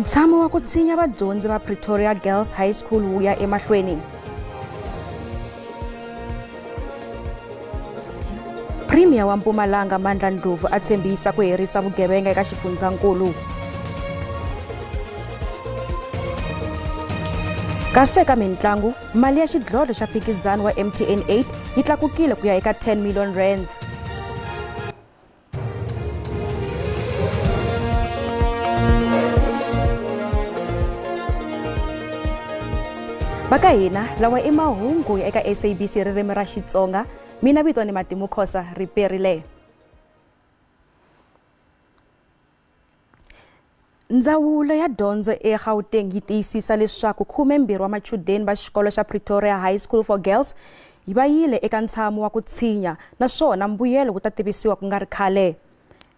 Ntshamo wa ku tshinya vadyondzi va Pretoria Girls High School wu ya emahlweni. Premier wa Mpumalanga Mandla Ndlovu a tshembisa ku herisa vugevenga eka xifundzankulu. Kasi eka mintlangu, mali ya xidlodlo xa phikizano wa MTN 8 yi tlakukile ku ya eka 10 million rands. Vaka hina lawa i mahungu ya eka SABC ririmi ra Xitsonga. Mina vito ni Matimu Khosa riperile. Ndzawulo ya dyondzo eGauteng yi tiyisisa leswaku 12 wa machudeni va xikolo xa Pretoria High School for Girls va yile eka ntshamo wa ku tshinya naswona mbuyelo wu ta tivisiwa ku nga ri khale.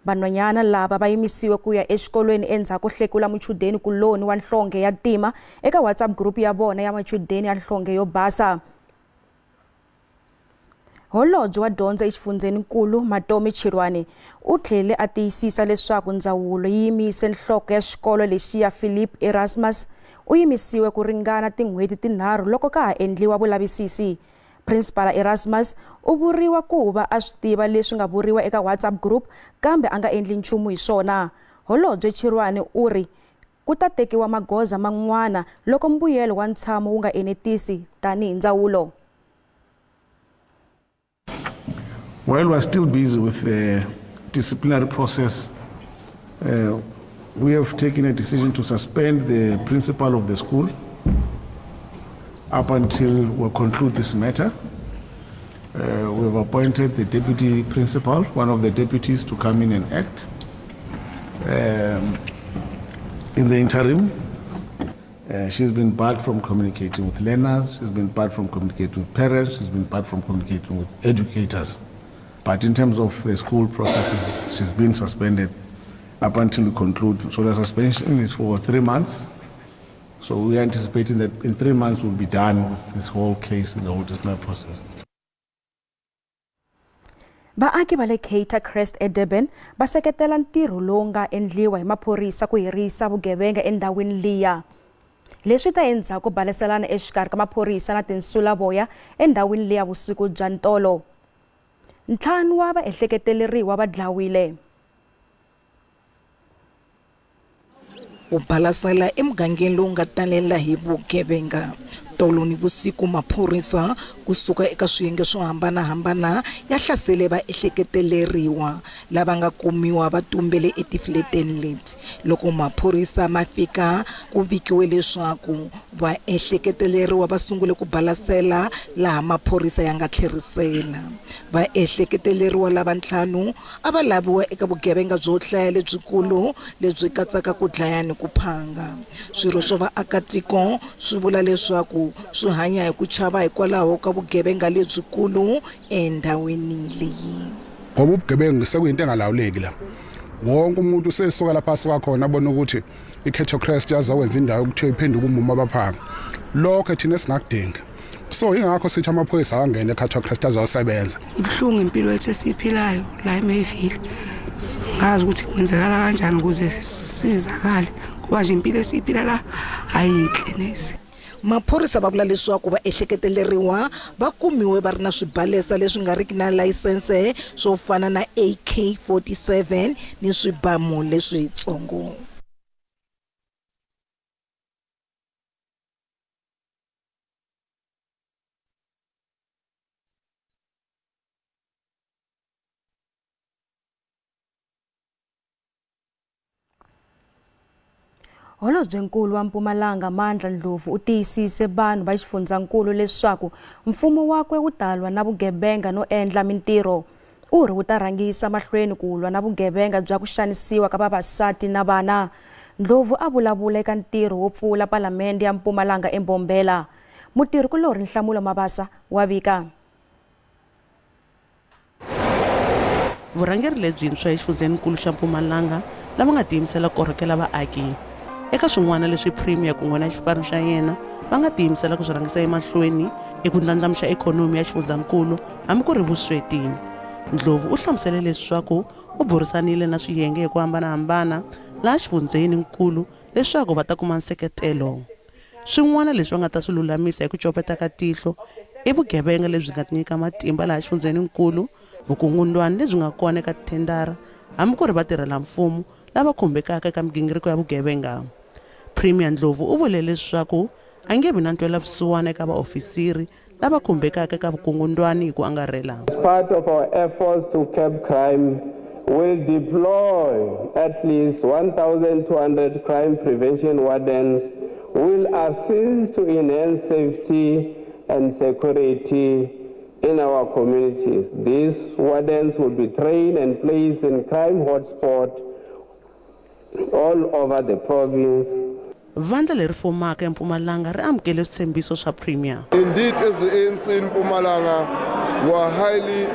Vanhwanyana lava va yimisiwe ku ya exikolweni endzhaku ko hlekula muchudeni kuloni wa nhlonge ya ntima eka WhatsApp group ya vona ya machudeni ya nhlonge yo basa. Holobye wa dyondzo exifundzeninkulu Matomi Chirwane u tlhele a tiyisisa leswaku ndzawulo yi yimise nhloko ya xikolo lexiya Philip Erasmus u yimisiwe ku ringana tin'hweti tinharhu loko ka ha endliwa vulavisisi. Principal Erasmus u vuriwa ku va a swi tiva leswi nga vuriwa eka WhatsApp group kambe a nga endli nchumu hi swona. Holobye Chirwane u ri ku ta tekiwa magoza man'wana loko mbuyelo wa ntshamo wu nga enetisi tanihi ndzawulo. While we're still busy with the disciplinary process, we have taken a decision to suspend the principal of the school up until we conclude this matter. We have appointed the deputy principal, one of the deputies, to come in and act. In the interim, she's been barred from communicating with learners, she's been barred from communicating with parents, she's been barred from communicating with educators. But in terms of the school processes, she's been suspended up until we conclude. So the suspension is for 3 months. So we are anticipating that in 3 months we'll be done with this whole case and the whole disciplinary process. Vaaki va le Cater Crest eDurban va seketela ntirho lowu nga endliwa hi maphorisa ku herisa vugevenga endhawini liya. Leswi ta endzhaku baleselana exikarhi ka maphorisa na tinsulavoya endhawini liya vusiku bya ntolo. 5 wa vaehleketeleriwa va dlawile. Ku balasela emugangeni lowu nga talela hi vugevenga. Tolo ni vusiku maphorisa kusuka eka swiyenge swo hambanahambana ya hlasele vaehleketeleriwa lava nga kumiwa va tumbele etifileteni leti. Loko maphorisa ma fika ku vikiwe leswaku vaehleketeleriwa va sungule ku balasela laha maphorisa ya nga tlherisela. Vaehleketeleriwa lava 5 a va laviwa eka vugevenga byo hlaya lebyikulu lebyi katsaka ku dlaya ni ku phanga. Swirho swa vaakatiko swi vula leswaku swi hanya hi ku chava hikwalaho ka vugevenga lebyikulu endhawini leyi. Ngoba ubugebengu sekuyinto engalawuleki la. Wonke umuntu usesuka lapha asuka khona abona ukuthi iCato Crest yazokwenza indawo ukuthi iphenduke umuma abaphanga. Lokho thina singakudinga. So ingakho sithi amaphoyisa angene eCato Crest azosebenza. Ibuhlungu impilo yethu esiyiphilayo la eMayville. Ngazi ukuthi kwenzekala kanjani ukuze sizakale ngoba nje impilo esiyiphila la ayinhle neze. Maphorisa va vula leswaku va ehleketeleriwa va kumiwe va ri na swibalesa leswi nga riki na layisense swo fana na AK-47 ni swibamu leswitsongo. Holobyenkulu wa Mpumalanga Mandla Ndlovu u tiyisise vanhu va xifundzankulu leswaku mfumo wakwe wu ta lwa na vugevenga no endla mintirho. U ri wu ta rhangisa mahlweni ku lwa na vugevenga bya ku xanisiwa ka vavasati na vana. Ndlovu a vulavula eka ntirho wo pfula Palamende ya Mpumalanga eMbombela. Mutirhikulori Nhlamulo Mabasa wa vika. Vurhangeri lebyintshwa exifundzeninkulu xa Mpumalanga lava nga tiyimisela ku korhokela vaaki. Eka swin'wana leswi Premier kun'we na xipano xa yena va nga tiyimisela ku swi rhangisa emahlweni i ku ndlandlamuxa ikhonomi ya xifundzankulu hambi ku ri vusweti. Ndlovu u hlamusele leswaku u burisanile na swiyenge hi ku hambanahambana laha xifundzeninkulu leswaku va ta kuma nseketelo. Swin'wana leswi va nga ta swi lulamisa hi ku copeta ka tihlo i vugevenga lebyi nga tinyika matimba laha xifundzheninkulu, vukungundwani lebyi nga kona eka tithendara, hambi ku ri vatirhela mfumo lava khumbekaka eka migingiriko ya vugevenga. Premier Ndlovu u vule leswaku a nge vi na ntwelavusiwana eka vaofisiri lava khumbekaka eka vukungundwani hi ku angarhela. As part of our efforts to curb crime, we'll deploy at least 1,200 crime prevention wardens will assist to enhance safety and security in our communities. These wardens will be trained and placed in crime hotspots all over the province. Vandla leri fumaka eMpumalanga ri amukele switshembiso swa Premier. Indeed, as the ANC in Mpumalanga, we are highly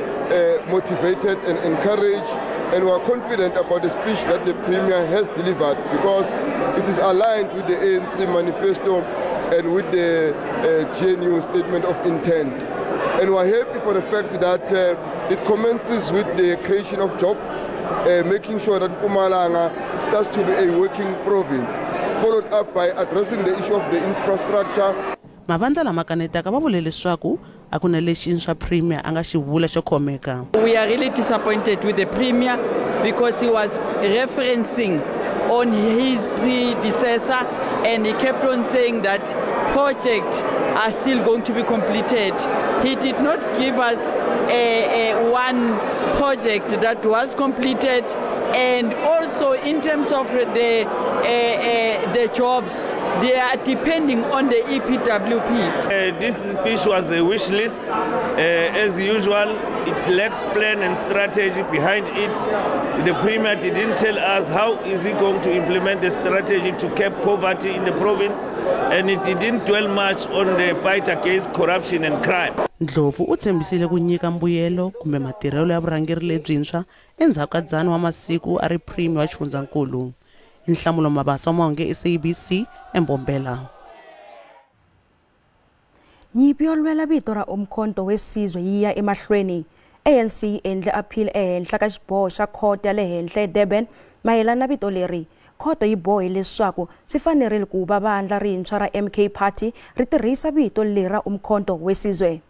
motivated and encouraged, and we are confident about the speech that the Premier has delivered, because it is aligned with the ANC manifesto and with the GNU statement of intent. And we are happy for the fact that it commences with the creation of jobs, making sure that Mpumalanga starts to be a working province, followed up by addressing the issue of the infrastructure. Mavandla lama kanetaka va vule leswaku a ku na lexi swa Premier a nga xi vula xo khomeka. We are really disappointed with the Premier because he was referencing on his predecessor and he kept on saying that projects are still going to be completed. He did not give us one project that was completed, and also in terms of the jobs, they are depending on the EPWP. This speech was a wish list. As usual, it lacks plan and strategy behind it. The Premier didn't tell us how is he going to implement the strategy to curb poverty in the province, and it didn't dwell much on the fight against corruption and crime. Ndlovu u tshembisile ku nyika mbuyelo kumbe matirhelo ya vurhangeri lebyintshwa endzhaku ka 100 wa masiku a ri Premier wa xifundzankulu. Nhlamulo Mabasa, Mahungu SABC, eMbombela. Nyimpi yo lwela vito ra Umkhonto weSizwe yi ya emahlweni. ANC yi endle appeal ehenhla ka xiboho xa khoto ya le henhla eDurban mayelana na vito leri. Khoto yi bohe leswaku swi fanerile ku va vandla rintshwa ra MK Party ri tirhisa vito leri ra Umkhonto weSizwe.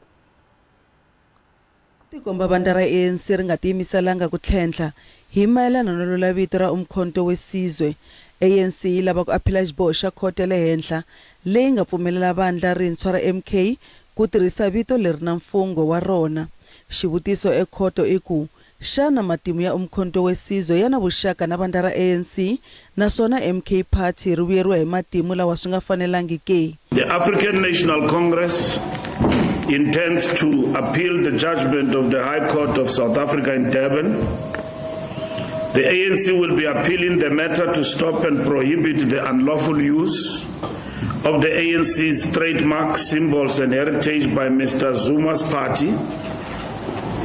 Tikomba vandla ra ANC ri nga tiyimiselanga ku tlhentlha hi mayelana no lwela vito ra Umkhonto weSizwe. ANC yi lava ku aphila xiboho xa khoto ya le henhla leyi nga pfumelela vandla rintshwa ra MK ku tirhisa vito leri na mfungho wa rona. Xivutiso ekhoto i ku xana matimu ya Umkhonto weSizwe ya na vuxaka na vandla ra ANC, naswona MK Party ri vuyeriwa hi matimu lawa swi nga fanelangi ke? The African National Congress intends to appeal the judgment of the High Court of South Africa in Durban. The ANC will be appealing the matter to stop and prohibit the unlawful use of the ANC's trademark, symbols and heritage by Mr. Zuma's party,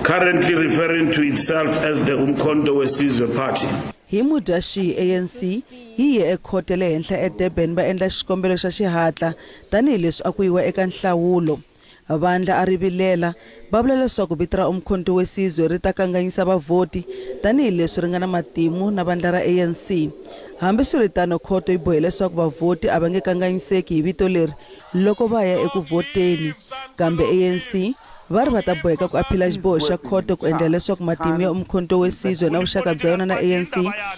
currently referring to itself as the Umkhonto weSizwe Party. Hi Mudyaxihi, ANC yi ye ekhoto ya le henhla eDurban va endla xikombelo xa xihatla tanihileswi a ku yiwa eka nhlawulo. Vandla a ri vilela va vula leswaku vito ra Umkhonto weSizwe ri ta kanganyisa vavhoti tanihileswi ri nga na matimu na vandla ra ANC. Hambiswiritano, khoto yi bohe leswaku vavhoti a va nge kanganyiseki hi vito leri loko va ya eku vhoteni, kambe ANC va ri va ta boheka ku aphila xiboho xa khoto ku endla leswaku matimu ya Umkhonto weSizwe na vuxaka bya yona na ANC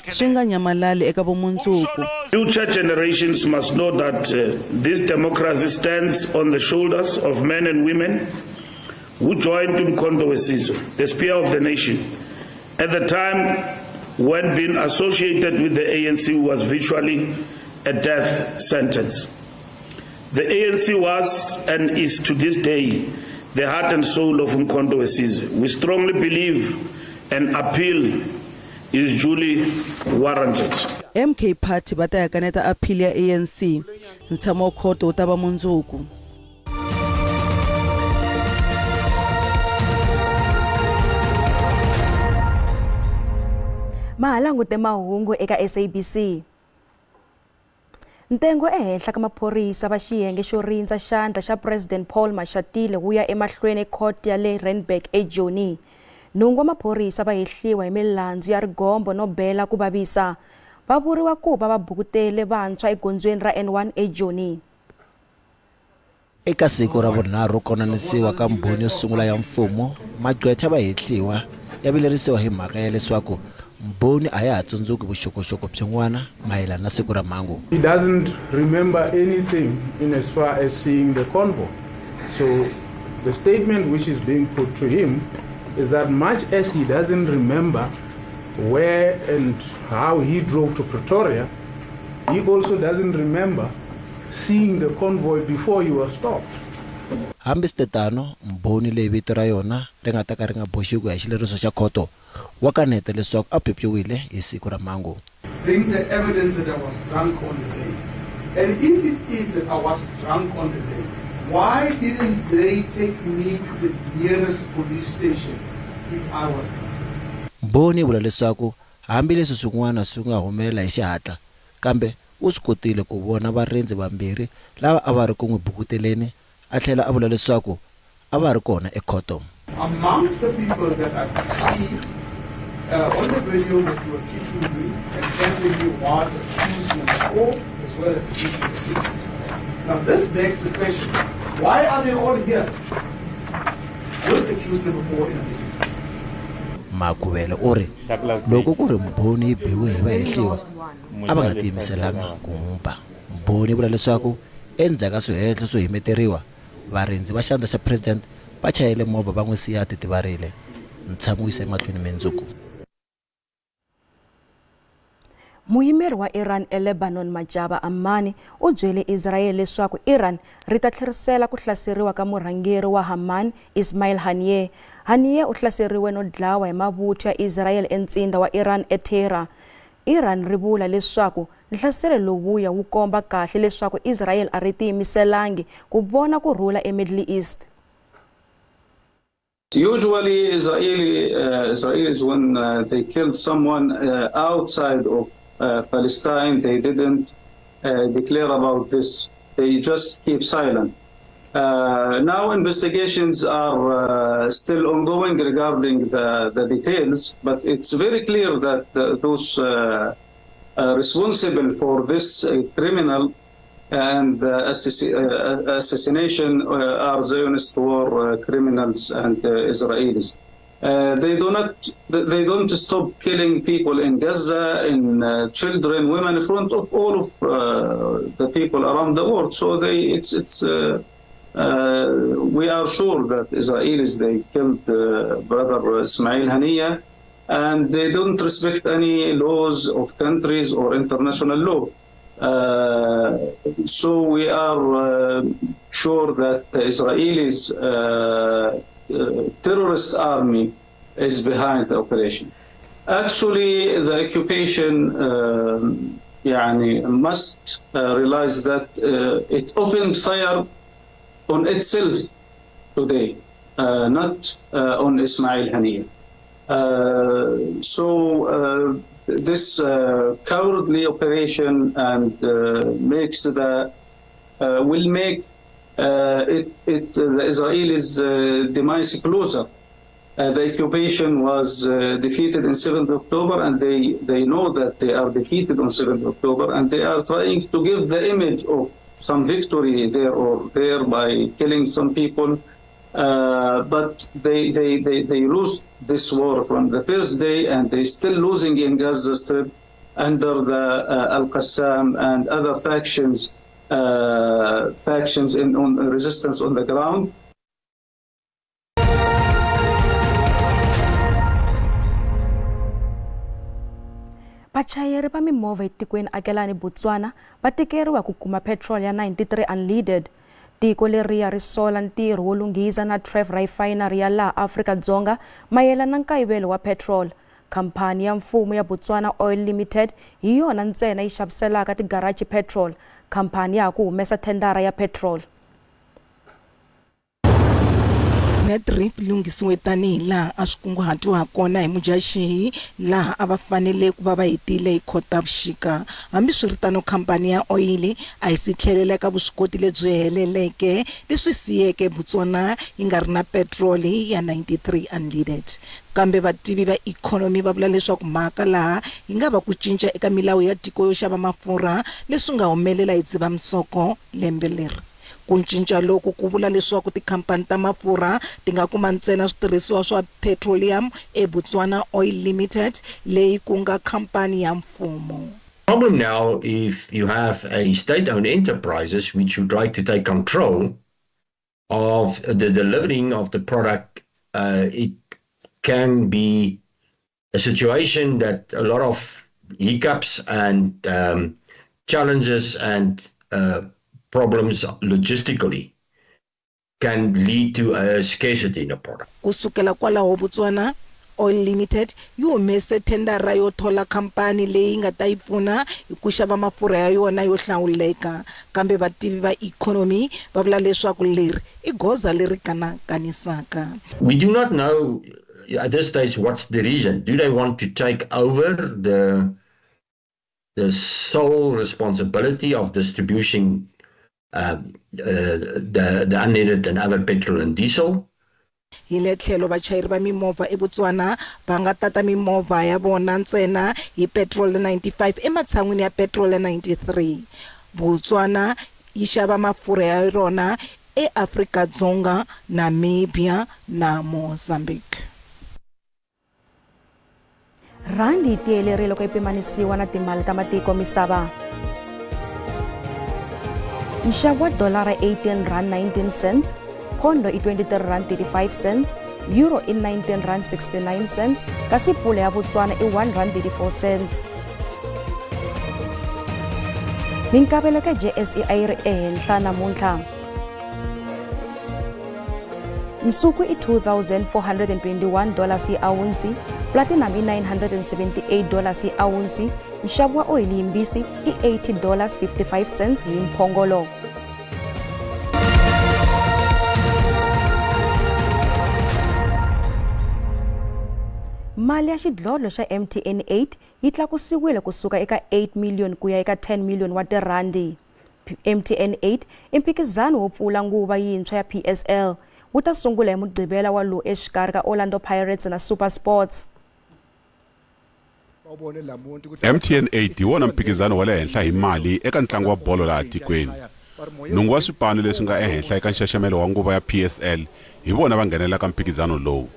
swi nga nyamalali eka vumundzuku. Future generations must know that this democracy stands on the shoulders of men and women who joined Umkhonto weSizwe, the spear of the nation, at the time when being associated with the ANC was virtually a death sentence. The ANC was and is to this day the heart and soul of Umkhonto weSizwe. We strongly believe an appeal is duly warranted. MK Party va ta ya kaneta appeal ya ANC. Ntshamo wa khoto wu ta va mundzuku. Ma ha langute mahungu eka SABC. Ntengo ehenhla ka maphorisa va xiyenge xo rindza xandla xa President Paul Mashatile wu ya emahlweni ekhoto ya le Randburg eJoni. Nhungu wa maphorisa va hehliwa hi milandzu ya rigombo no bela ku vavisa. Va vuriwa ku va va bukutele vantshwa egondzweni ra N1 eJoni. Eka siku ra vunharhu konanisiwa ka mbhoni yo sungula ya mfumo, magqwetha va hehliwa ya vilerisiwa hi mhaka ya leswaku mbhoni a ya ha tsundzuki vuxokoxoko byin'wana mayelana na siku ra mhangu. He doesn't remember anything in as far as seeing the convoy. So the statement which is being put to him is that much as he doesn't remember where and how he drove to Pretoria, he also doesn't remember seeing the convoy before he was stopped. Hambiswiritano, mbhoni leyi vito ra yona ri nga ta ka ri nga boxiwi ku ya hi xileriso xa khoto wa kaneta leswaku a pyopyiwile hi siku ra mhangu. Bring the evidence that I was drunk on the day. And if it is that I was drunk on the day, why didn't they take me to the nearest police station if I was drunk? Mbhoni yi vula leswaku hambileswi swin'wana swi nga humelela hi xihatla, kambe u swi kotile ku vona varindzi vambirhi lava a va ri ku n'wi bukuteleni, a tlhela a vula leswaku a va ri kona ekhoto. Amongst the people that I could see on the video that were kicking me and handling me was accused number 4 as well as accused number 6. Now this begs the question, why are they all here with accused number 4 and number 6? Makhuvele u ri loko ku ri mbhoni yi biwe hi vahehliwa a va nga tiyimiselanga ku n'wi ba. Mbhoni yi vula leswaku endzhaku ka swihehlo swo himeteriwa, varindzi va xandla xa president va chayele movha va n'wi siya a titivarile. Ntshamo wu yisa emahlweni mindzuku. Muyimeri wa Iran eLebanon Majaba Amani u byele Israel leswaku Iran ri ta tlherisela ku hlaseriwa ka murhangeri wa Haman Ismail Haniyeh. Haniyeh u hlaseriwe no dlawa hi mavuthu ya Israel entsindza wa Iran eTehran. Iran ri vula leswaku nhlaselo lowuya wu komba kahle leswaku Israel a ri tiyimiselangi ku vona ku rhula eMiddle East. Usually Israelis, when they killed someone outside of Palestine, they didn't declare about this. They just keep silent. Now investigations are still ongoing regarding the details, but it's very clear that those responsible for this criminal and assassination are Zionist war criminals and Israelis. They don't stop killing people in Gaza, in children, women, in front of all of the people around the world. So we are sure that Israelis, they killed brother Ismail Haniyeh, and they don't respect any laws of countries or international law. So we are sure that the Israelis terrorist army is behind the operation. Actually, the occupation must realize that it opened fire on itself today, not on Ismail Haniyeh. So this cowardly operation and makes the will make the Israelis' demise closer. The occupation was defeated on 7th October, and they know that they are defeated on 7th October, and they are trying to give the image of some victory there or there by killing some people. But they lose this war from the first day, and they're still losing in Gaza Strip under the Al-Qassam and other factions in on resistance on the ground. Vachayeri va mimovha etikweni akelani Botswana va tikeriwa ku kuma petrol ya 93 unleaded. Tiko leriya ri sola ntirho wo lunghisa na Tref Refinery ya laha Afrika-Dzonga mayelana na nkayivelo wa petrol. Khamphani ya mfumo ya Botswana Oil Limited hi yona ntsena yi xaviselaka tigaraji petrol. Khamphani ya ha ku humesa thendara ya petrol. Piet Retief lunghisiwe tanihi laha a swi kunguhatiwa hakona hi Mudyaxihi, laha a va fanele ku va va hetile hi Khotavuxika. Hambiswiritano, khampani ya oyili a yi si tlhelela eka vuswikoti lebyi heleleke, leswi siyeke Botswana yi nga ri na petiroli ya 93 unleaded. Kambe vativi va ikhonomi va vula leswaku mhaka laha yi nga va ku cinca eka milawu ya tiko yo xava mafurha, leswi nga humelela hi Dzivamisoko lembe leri. Ku cinca loku ku vula leswaku tikhampani ta mafurha ti nga kuma ntsena switirhisiwa swa petroleum eBotswana Oil Limited, leyi ku nga khampani ya mfumo. Problem now, if you have a state-owned enterprises which would like to take control of the delivering of the product, it can be a situation that a lot of hiccups and challenges and problems logistically can lead to a scarcity in the product. Ku sukela kwalaho, Botswana Oil Limited yi humese thendara yo thola khampani leyi nga ta yi pfuna hi ku xava mafurha ya yona yo hlawuleka. Kambe vativi va ikhonomi va vula leswaku leri i goza leri kanakanisaka. We do not know at this stage what's the reason. Do they want to take over the sole responsibility of distribution the unleaded and other petrol and diesel? Hi le tlhelo, vachayeri va mimovha eBotswana va nga tata mimovha ya vona ntsena hi petrol 95 ematshan'wini ya petrol 93. Botswana yi xava mafurha ya rona eAfrika-Dzonga, Namibia na Mozambique. Rhandi yi tiyelerile loko yi pimanisiwa na timali ta matiko misava. Nxavo wa dolara 18 rand 19 cents, pondo i 23 rand 35 cents, euro i 19 rand 69 cents, kasi pula ya Botswana i 1 rand 34 cents. Minkavelo ka JSE a yi ri ehenhla namuntlha. Nsuku i $2,421 hi awunsi, platinum i $978 hi awunsi, nxavo wa oyili yimbisi i $80.55 hi mphongolo. Mali ya xidlodlo xa MTN 8 yi tlakusiwile kusuka eka 8 million ku ya eka 10 million wa tirhandi. MTN 8 i mphikizano wo pfula nguva yintshwa ya PSL. Wu ta sungula hi Mugqivela wa lowu exikarhi ka Orlando Pirates na SuperSports. MTN 8 hi wona mphikizano wa le henhla hi mali eka ntlangu wa bolo laha tikweni. Nhungu wa swipano leswi nga ehenhla eka nxaxamelo wa nguva ya PSL hi vona va nghenelaka mphikizano lowu.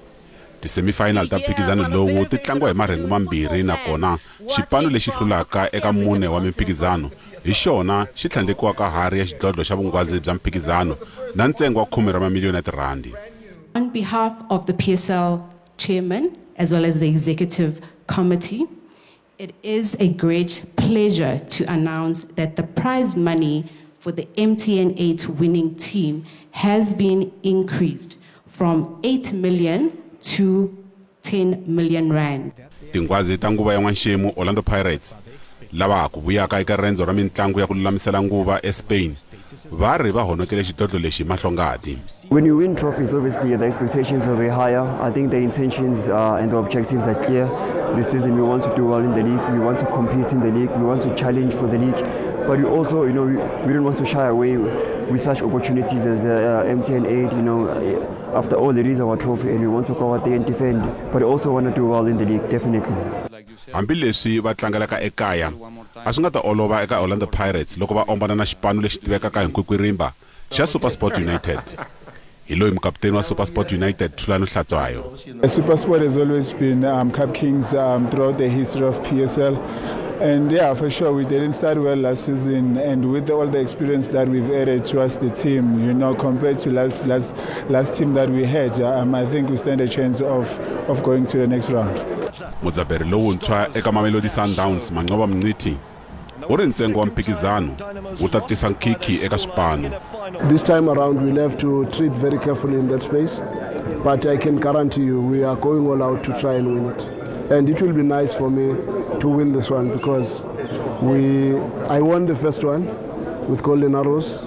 Ti-semifinal ta mphikizano lowu ti tlangiwa hi marhengu mambirhi, nakona xipano lexi hlulaka eka mune wa mimphikizano hi xona xi tlhandlekiwaka hari ya xidlodlo xa vungwazi bya mphikizano na ntsengo wa 10 ra mamiliyoni ya tirhandi. On behalf of the PSL chairman as well as the executive committee, it is a great pleasure to announce that the prize money for the MTN 8 winning team has been increased from 8 million to 10 million rand. Tingwazi ta nguva ya n'waxemu Orlando Pirates lava ku vuyaka eka rendzo ra mintlangu ya ku lulamisela nguva eSpain va ri va honokele xidlodlo lexi mahlongati. When you win trophies, obviously the expectations will be higher. I think the intentions and the objectives are clear. This season we want to do well in the league, we want to compete in the league, we want to challenge for the league, but we also, you know, we don't want to shy away with such opportunities as the MTN 8. You know, after all, it is our trophy and we want to go out there and defend, but we also want to do well in the league, definitely. Hambileswi va tlangelaka ekaya, a swi nga ta olova eka Orlando Pirates loko va ombana na xipano lexi tivekaka hi nkwikwirimba xa SuperSport United. Hi loyi mukaputeni wa SuperSport United Thulani Hlatshwayo. SuperSport has always been Cup Kings throughout the history of PSL. And yeah, for sure, we didn't start well last season, and with all the experience that we've added towards the team, you know, compared to last team that we had, I think we stand a chance of going to the next round. Mudzaberi lowuntshwa eka Mamelodi Sundowns Manqoba Mngqithi u ri ntsengo wa mphikizano wu ta tisa nkhinkhi eka swipano. This time around we'll have to treat very carefully in that space, but I can guarantee you we are going all out to try and win it. And it will be nice for me to win this one because I won the first one with Golden Arrows.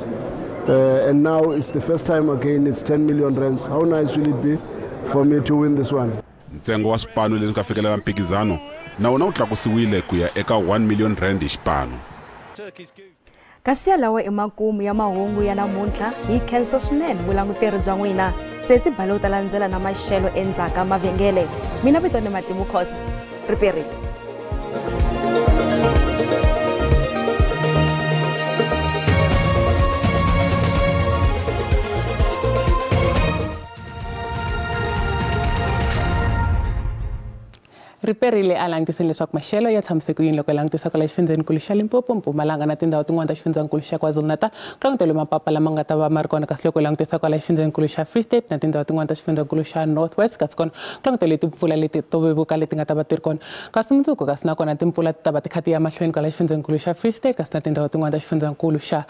And now it's the first time again, it's 10 million rands. How nice will it be for me to win this one? Ntsengo wa swipano leswi nga fikelela mphikizano na wona wu tlakusiwile ku ya eka 1 million rand hi xipano. Kasi yalawo i makumu ya mahungu ya namuntlha. Hi khensa swinene vulanguteri bya n'wina. Tsetsi Balo u ta landzela na maxelo endzhaku mavhengele. Mina vito ni Matimu Khosa. Riperile. Riperile a langutiseni leswaku maxelo ya tshamise ku yini loko hi langutisa kwala xifundzenikulu xa Limpopo, Mpumalanga na tindhawu tin'wana ta xifundzankulu xa KwaZulu-Natal. Ku languteliwe mapapa lama nga ta va ma ri kona, kasi loko hi langutisa kwala xifundzenikulu xa Free State na tindhawu tin'wana ta xifundzankulu xa North West, kasi kona ku languteliwe timpfula leti to vevuka leti nga ta va ti ri kona. Kasi mundzuku kasi nakona timpfula ti ta va ti kha ti ya mahlweni kwala xifundzenikulu xa Free State, kasi na tindhawu tin'wana ta xifundzankulu xa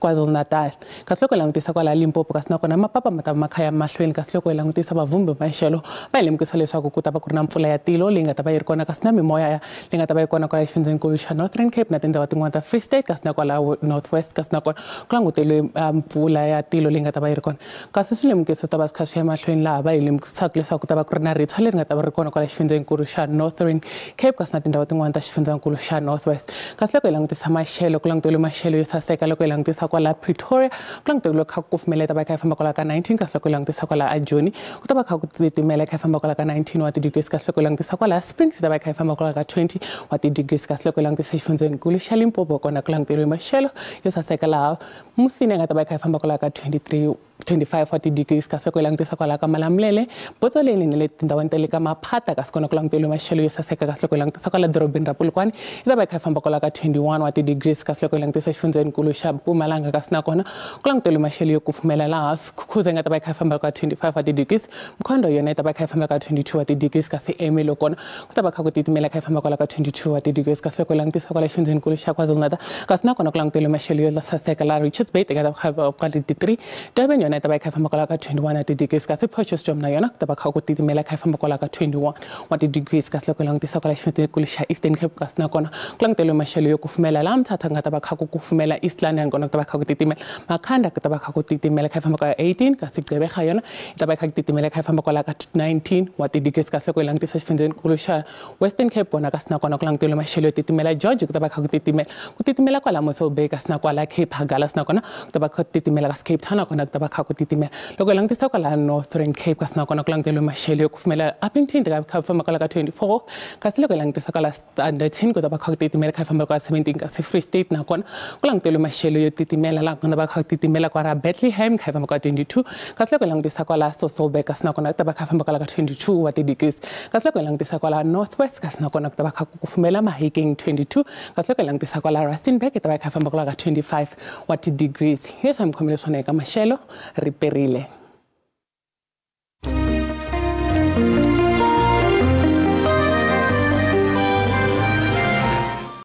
KwaZulu-Natal. Kasi loko hi langutisa kwala Limpopo, kasi nakona mapapa ma ta va ma kha ya mahlweni, kasi loko hi langutisa vavhumbi va maxelo va hi lemukisa leswaku ku ta va ku ri na mpfula ya tilo leyi nga ta va yi ri kona, kasi na mimoya leyi nga ta va yi kona kwala xifundzenikulu xa Northern Cape na tindhawu tin'wana ta Free State, kasi na kwala North West, kasi nakona ku languteriwe mpfula ya tilo leyi nga ta va yi ri kona. Kasi swilemukiso ta va swi kha swi ya mahlweni laha va hi lemukisaka leswaku ku ta va ku ri na ritshwa leri nga ta va ri kona kwala xifundzenikulu xa Northern Cape, kasi na tindhawu tin'wana ta xifundzankulu xa North West. Kasi loko hi langutisa maxelo, ku languteriwe maxelo yo saseka. Loko hi langutisa kwala Pretoria, ku languteriwe kha ku kufumela, ta va kha yi famba kwala ka 19, kasi loko hi langutisa kwala Ajoni, ku ta va kha ku titimela, kha yi famba kwala ka 19 wa ti-degrees, kasi loko hi langutisa kwala Springs, ta va kha yi famba kwala ka 20 wa ti-degrees. Kasi loko hi langutisa xifundzenikulu xa Limpopo, kona ku languteriwe maxelo yo saseka laha Musina nga ta va kha yi famba kwala ka 23 25 wa ti-degrees, kasi loko hi langutisa kwala ka Malamulele, Botsoleni na le tindhawini ta le ka Maphata, kasi kona ku languteriwe maxelo yo saseka. Kasi loko hi langutisa kwala dorobeni ra Polokwane, yi ta va kha yi famba kwala ka 21 wa ti-degrees. Kasi loko hi langutisa xifundzenikulu xa Mpumalanga, kasi nakona ku languteriwe maxelo yo kufumela laha Skukuza nga ta va kha yi famba ka 25 wa ti-degrees, Mkhondo yona yi ta va kha yi famba ka 22 wa ti-degrees, kasi Ermelo kona ku ta va kha ku titimela, kha yi famba kwala ka 22 wa ti-degrees. Kasi loko hi langutisa kwala xifundzenikulu xa KwaZulu-Natal, kasi nakona ku languteriwe maxelo yo saseka laha Richards Bay yi nga ta va kha ka 23, Durban yona yi ta va kha yi famba kwala ka 21 wa ti-degrees, kasi Potchefstroom na yona ku ta va kha ku titimela, kha yi famba kwala ka 21 wa ti-degrees. Kasi loko hi langutisa kwala xifundzenikulu xa Eastern Cape, kasi nakona ku languteriwe maxelo yo kufumela laha Mthatha nga ta va kha ku kufumela, East London kona ku ta va kha ku titimela, Makhanda ku ta va kha ku titimela, kha yi famba kwala 18, kasi Gqeberha yona yi ta va kha ku titimela, kha yi famba kwala ka 19 wa ti-degrees. Kasi loko hi langutisa xifundzenikulu xa Western Cape kona, kasi nakona ku languteriwe maxelo yo titimela, George ku ta va kha ku titimela, ku titimela kwala Mossel Bay, kasi na kwala Cape Agulhas nakona ku ta va kha ku titimela, kasi Cape Town nakona ku ta va kha ku titimela. Loko hi langutisa kwala Northern Cape, kasi nakona ku languteriwe maxelo yo kufumela, Upington ka kha famba kwala ka 24, kasi loko hi langutisa kwala Standerton ku ta va kha ku titimela, kha famba kwala 17, kasi Free State nakona ku languteriwe maxelo yo titimela laha ku nga va kha ku titimela kwala Bethlehem, kha famba kwala 22, kasi loko hi langutisa kwala Sasolburg, kasi nakona ku ta va kha famba kwala ka 22 wa ti-degrees. Kasi loko hi langutisa kwala North West, kasi nakona ku ta va kha ku kufumela, Mahikeng 22, kasi loko hi langutisa kwala Rustenburg, yi ta va kha famba kwala ka 25 wa ti-degrees. Leswi mi khomile swona eka maxelo. Riperile.